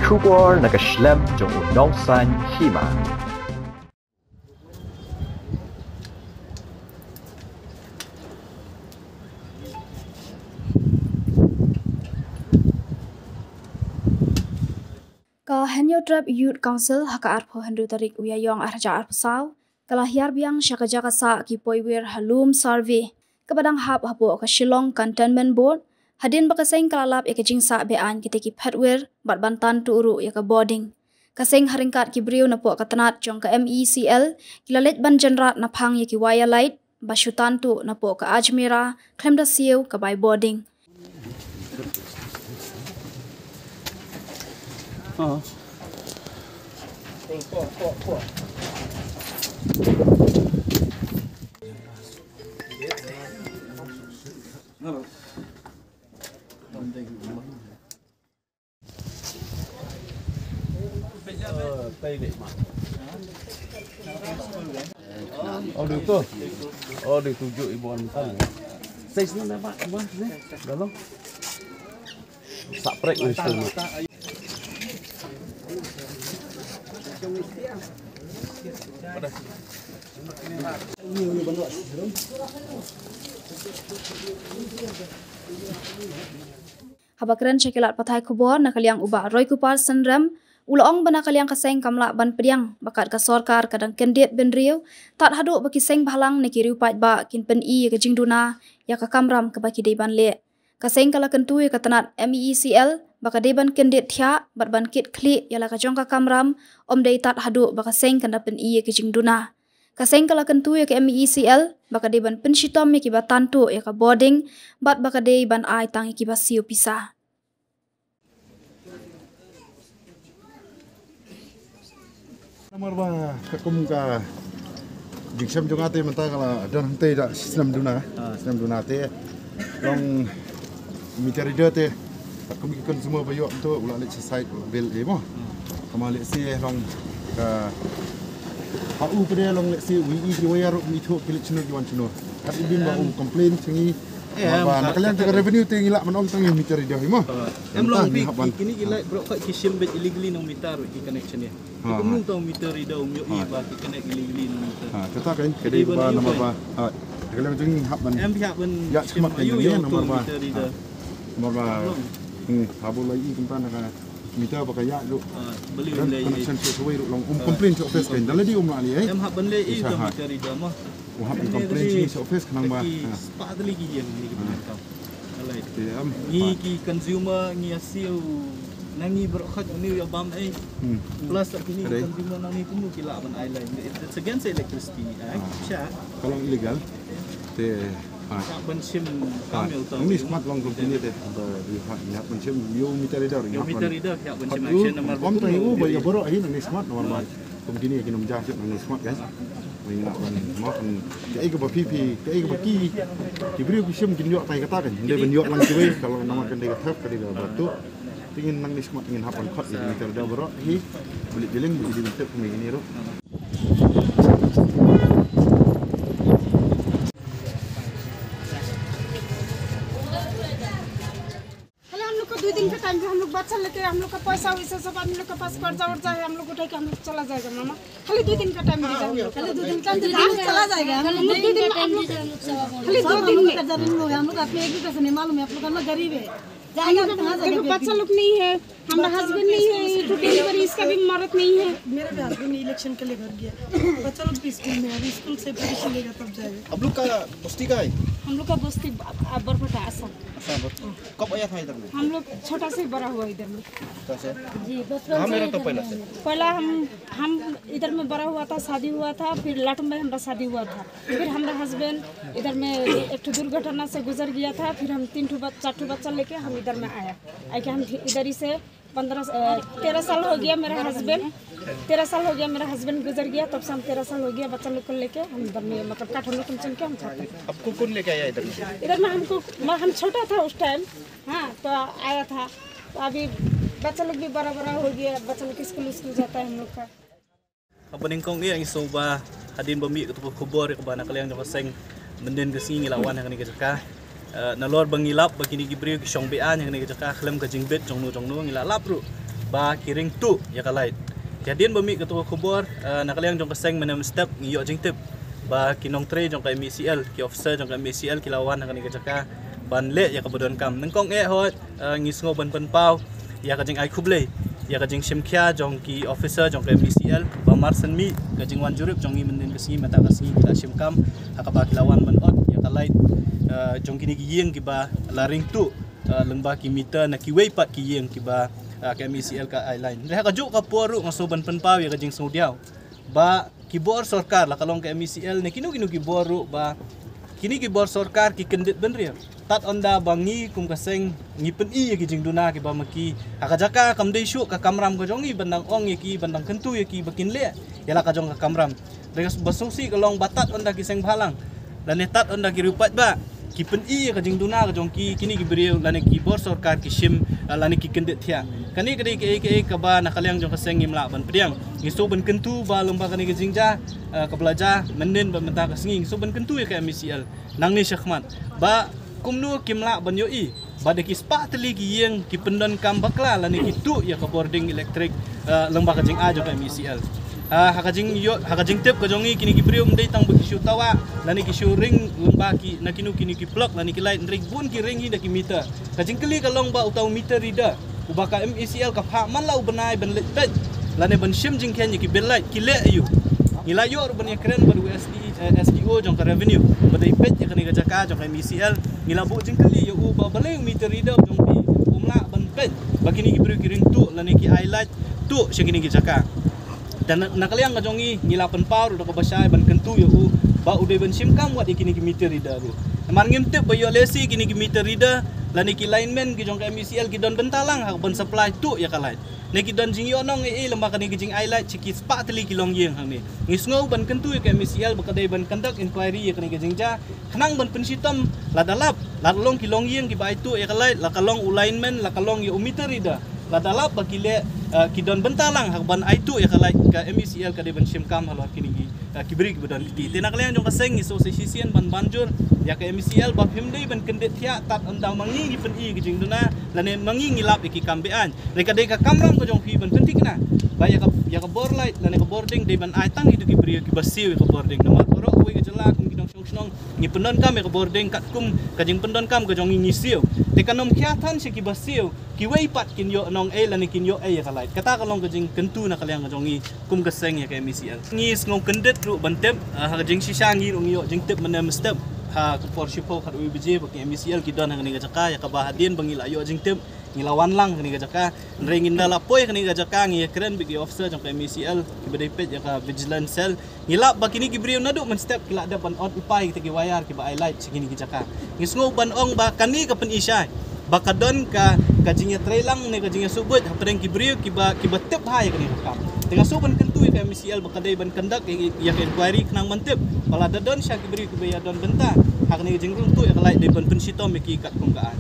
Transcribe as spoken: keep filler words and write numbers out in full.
Khubor na ka shlem jong u nongsan hima. Ka Hynñiewtrep Youth Council ha ka arphew hynriew tarik u Ïaïong arhajar arphew saw ka la hiar biang sha ka jaka sah ki poiwir ha Lum Survey kaba dang hap hapoh ka Shillong Cantonment Board, hadien ba ka seng ka la lap ïa ka jingsah be-aiñ kita ki phetwir bad ban tan tuh ruh ïa ka bording. Ka seng ha ryngkat ki briew napoh ka tnat jong ka M E C L ki la leit ban jynrat naphang ïa ki wire light ba shu tan tuh napoh ka Ajmera khlem da siew ka bai bording. Oh, dia tu. Oh, dia tujuh ibu orang. Saiz ni nampak, nampak ni. Dalam. Saprek ni semua. Haba kren sha ki lad pathai khubor na ka liang u Bah Roykupar Synrem u la ong ba na ka liang ka seng kam lah ban pdiang ba kat ka sorkar ka dang kyndit bynriew tad haduh ba ki seng bhalang ne ki riewpaidbah kin pyni ïa ka jingduna ïa ka kamram kaba ki dei ban leh. Ka seng ka la kyntu ïa ka tnat M E E C L ba ka dei ban kyndit thiah bad ban kit khlieh ïa la ka jong ka kamram, ym dei tad haduh ba ka seng kan da pyni ïa ka jingduna. Ka seng ka la kyntu ïa ka M E E C L ba ka dei ban pynshitom ïa kiba tan tuh ïa ka bording bad ba ka dei ban ai tang ïa kiba siew pisa. Namar ba ka kum ka jingshem jong nga te mynta ka la don hangtei da snem duna, snem duna te long meter reader te. Ka kum ki consumer ba ïoh to u la leit sha site u la bill e mo. Ka ma lehse long ka ha u pde long lehse u i ki wire u i to ki leit shano ki wan shano. Kat i bin ba u complain sha ngi. Ba na ka liang ka revenue te ngi lah ban ong tang meter reader hi mo. Em long bi kini ki leh bro ka ki shim bet illegally nong meter ki connection ïa. Kumno tang meter reader um ïoh i ba ki connect illegally nong meter. Ha, kata kan ka dei ba namar ba. Ha, ka liang jong ngi hap ban. Em hap ban ïa shim mat kan ïa namar ba. Namar ba. Hmm, haba la i kumta na ka meter ba ka ïa ruh. Beli lei connection sha wei ruh long um complain sha office kan. Da la dei um la lei. Em hap ban lei i ka meter reader mo. U hap complain sha office khnang ba. Spah tylli ki ïing ni ki pynlong kam. Alai. Ngi ki consumer ngi ïa siew na ngi baroh khat ngi ïa bam ei. Plus kini consumer na ngi kumno ki lah ban ai line. It's against electricity. Ai sha. Ka long illegal. Te ban shim kam ïa uta. Ni smat long company te. Ba ïa ban shim ïa meter reader. Ïa meter reader ïa ban shim action namar bam ta ïa u ba ïa baroh hi ni smat namar ba. Kum kine ki nongja shuh nang smat kan. Wei nga ban mo kan. Kaei kaba phi phi, kaei kaba ki. Ki briew ki shim kin ïoh tai kata kan. Dei ban ïoh lang kiwei ka long namar kan dei ka thep ka dei ka batu. Te ngin nang smat ngin hap ban khot ïa ki meter reader baroh hi. Beli biling beli di bentuk kumi ini ruh. खाली हम लोग को दो दिन का टाइम है, हम लोग बच्चा लेके हम लोग का पैसा वैसा सब आदमी लोग के पास कर्जा वर्जा है, हम लोग उठा के हम लोग चला जाएगा मामा। खाली दो दिन का टाइम दीजिए हम लोग। खाली दो दिन का टाइम दीजिए, चला जाएगा। हम लोग दो दिन में आप लोग खाली दो दिन में कर्जा नहीं होगा, हम लोग अपने एक भी पैसा नहीं मालूम है, आप लोग हम लोग गरीब है। जाएगा कहाँ जाएगा? देखो बच्चा लोग नहीं है, हमारा हस्बैंड नहीं है, ये तो डिलीवरी इसका भी मर्द नहीं है। मेरा भी हस्बैंड इलेक्शन के लिए घर गया, बच्चा लोग भी स्कूल में है, अभी स्कूल से परमिशन लेगा तब जाएगा। आप लोग का बस्ती का है? हम लोग का बस्ती ब-, ब-, बरपेटा, असम। अच्छा, बस कब आया था इधर में? हम लोग छोटा से बड़ा हुआ इधर में। अच्छा, से? जी, बचपन कहाँ में से रहता इधर पहले में से? पहला हम, हम इधर में बड़ा हुआ था, शादी हुआ था, फिर लाटम में हमारा शादी हुआ था। फिर हमारा हस्बैंड इधर में एक ठो दुर्घटना से गुजर गया था, फिर हम तीन ठो बच-, चार ठो बच्चा लेके हम इधर में आया। आके हम इधर ही से पन्द्रह, अ, तेरह साल हो गया मेरा हस्बैंड, तेरह साल हो गया मेरा हस्बैंड गुजर गया, तब से हम तेरह साल हो गया बच्चा लोग को लेके हम इधर में, मतलब, काठमांडू कुमचन के हम खाते हैं। आपको कौन लेके आया इधर में? इधर में हमको, म-, हम छोटा था उस टाइम, हाँ, तो आया था। तो अभी बच्चा लोग भी बड़ा बड़ा हो गया, बच्चा लोग स्कूल, स्कूल जाता है हम लोग का। Haba nyngkong ïa ngi sngewbha hadien ba mih kata ka khubor ïa kaba na ka liang jong ka seng Myndin ka sngi ngi la wan ha kane ka jaka. Eh, nalor ba ngi lap ba kine ki briew ki shong be-aiñ ha kane ka jaka khlem ka jingbit jongno jongno ngi la lap ruh ba ki ring tuh ïa ka light. Te hadien ba mih kato ka khubor, eh, na ka liang jong ka seng mynne mynstep ngi ïoh jingtip ba ki nongtrei jong ka M E C L, ki officer jong ka M E C L ki la wan ha kane ka jaka ban leh ïa kaba donkam. Nyngkong eh hoi, eh, ngi sngew ban pynpaw ïa ka jingai khublei ïa ka jingshim khia jong ki officer jong ka M E C L ba mar shen mih ka jingwan jurip jong ngi mynnin ka sngi mynta ka sngi ki la shim kam ha kaba ki la wan ban ot ïa ka light, eh, jong kine ki ïing kiba la ring tuh, eh, lyngba ki meter na kiwei pat ki ïing kiba, eh, ka M E C L ka ai line. Hynrei ha kajuh ka por ruh nga sngew ban pynpaw ïa ka jingsngewdiaw ba ki bor sorkar, la ka long ka M E C L ne kino kino ki bor ruh, ba kine ki bor sorkar ki kyndit bynriew. Tad ynda ba ngi kum ka seng ngi pyni ïa ki jingduna kiba ma ki ha ka jaka, kam dei shuh ka kamram ka jong ngi ban dang ong ïa ki, ban dang kyntu ïa ki ba kin leh ïa la ka jong ka kamram. Hynrei ba sngewsih ka long ba tad ynda ki seng bhalang lane tad ynda ki riew paidbah ki pyni ïa ka jingduna ka jong ki, kine ki briew lane ki bor sorkar ki shim, ah, lane ki kyndit thiah. Kane ka dei kaei kaei kaba na ka liang jong ka seng ngim lah ban pdiang. Ngi sngew ban kyntu ba lyngba kane ka jingjia, ah, kaba la jia mynnin bad mynta ka sngi, ngi sngew ban kyntu ïa ka M E C L nangne shakhmat ba kumno kim lah ban ïohi ba da ki spah tylli ki ïing ki pyndonkam bakla lane ki tuh ïa ka bording elektrik, ah, lyngba ka jingai jong ka M E C L. Ah, ha ka jingïoh, ha ka jingtip ka jong ngi, kine ki briew ym dei tang ba ki shu tawah lane ki shu ring lyngba ki, na kino kino ki plug lane ki light, hynrei bun ki ring hi da ki meter. Ka jingkylli ka long ba uta u meter reader uba ka M E C L ka phah man la u bnai ban leit peit lane ban shim jingkheiñ ïa ki bill light, ki leh aïu? Ngi la ïoh ruh ban ïakren bad u S D, eh, S D O jong ka revenue ba dei peit ïa kane ka jaka jong ka M E C L. Ngi la buh jingkylli ïa u ba balei u meter reader jong phi um lah ban peit ba kine ki briew ki ring tuh lane ki ai light tuh sha kine ki jaka. Te na, na ka liang ka jong ngi, ngi la pynpaw ruh da kaba shai ban kyntu ïa u ba u dei ban shim kam wat ïa kine ki meter reader ruh. Namar ngim tip ba ïoh lehse kine ki meter reader lane ki lineman ki jong ka M E C L ki don bynta lang ha ka ban supply tuh ïa ka light, ne ki don jingïohnong ei ei lyngba kane ka jingai light sha ki spah tylli ki longïing hangne. Ngi sngew ban kyntu ïa ka M E C L ba ka dei ban conduct inquiry ïa kane ka jingjia, khnang ban pynshitom lada lap, la ka long ki longïing kiba ai tuh ïa ka light, la ka long u lineman, la ka long ïa u meter reader, lada lap ba ki leh, eh, ki don bynta lang ha ka ban ai tuh ïa ka light, ka M E C L ka dei ban shim kam halor kine ki, eh, ki briew kiba don kti. Te na ka liang jong ka seng ngi sngew sa shisien ban ban jur ïa ka M E C L ba phim dei ban kyndit thiah tad ynda ma ngi ngi pyni ïa ki jingduna lane ma ngi ngi lap ïa ki kam be-aiñ. Hynrei ka dei ka kamram ka jong phi ban pynthikna ba ïa ka, ïa ka bor light lane ka bording dei ban ai tang ïa ki briew kiba siew ïa ka bording. Namar baroh kawei ka jylla kum ki nongshong shnong ngi pyndonkam ïa ka bording katkum ka jingpyndonkam ka jong ngi ngi siew. Te kan ym khia than sha kiba siew kiwei pat kin ïohnong ei lane kin ïoh ei ïa ka light. Kata ka long ka jingkyntu na ka liang ka jong ngi kum ka seng ïa ka M E C L. Ngi sngew kyndit ruh ban tip, ah, ha ka jingshisha ngi ruh ngi ïoh jingtip mynne mynstep ha ka por shiphew khatwei baje ba ki M E C L ki don ha kane ka jaka, ïa kaba hadien ba ngi la ïoh jingtip ngi la wan lang ha kane ka jaka. Hynrei ngin da la poi ha kane ka jaka ngi ïakren bad ki officer jong ka M E C L kiba dei peit ïa ka vigilance cell. Ngi lap ba kine ki briew naduh mynstep ki la dep ban ot lypa ïa kita ki wire kiba ai light sha kine ki jaka. Ngi sngew ban ong ba kane ka pyni shai ba ka don ka, ka jingïatreilang ne ka jingïasuk buit hapdeng ki briew kiba, kiba tip bha ïa kane ka kam. Te nga sngew ban kyntu ïa ka M E C L ba ka dei ban conduct ïa, ïa ka inquiry khnang ban tip ba lada don sha ki briew kiba ïa don bynta ha kane ka jingrung tuh ïa ka light dei ban pynshitom ïa ki katkum ka aiñ.